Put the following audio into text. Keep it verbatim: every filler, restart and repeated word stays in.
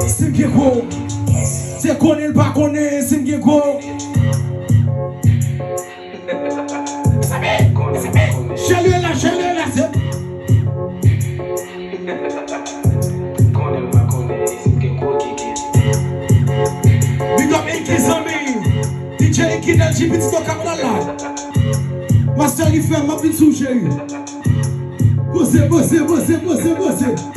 Si m gen gwo, se konnen l pa konnen si m gen gwo. Sabi, sabi, chelye la, chelye la, se. Big up Inky zanmi. D J Inky Delji pitit okap la la. Master Rifè, m ap vin sou cheri. Poze, poze, poze, poze, poze.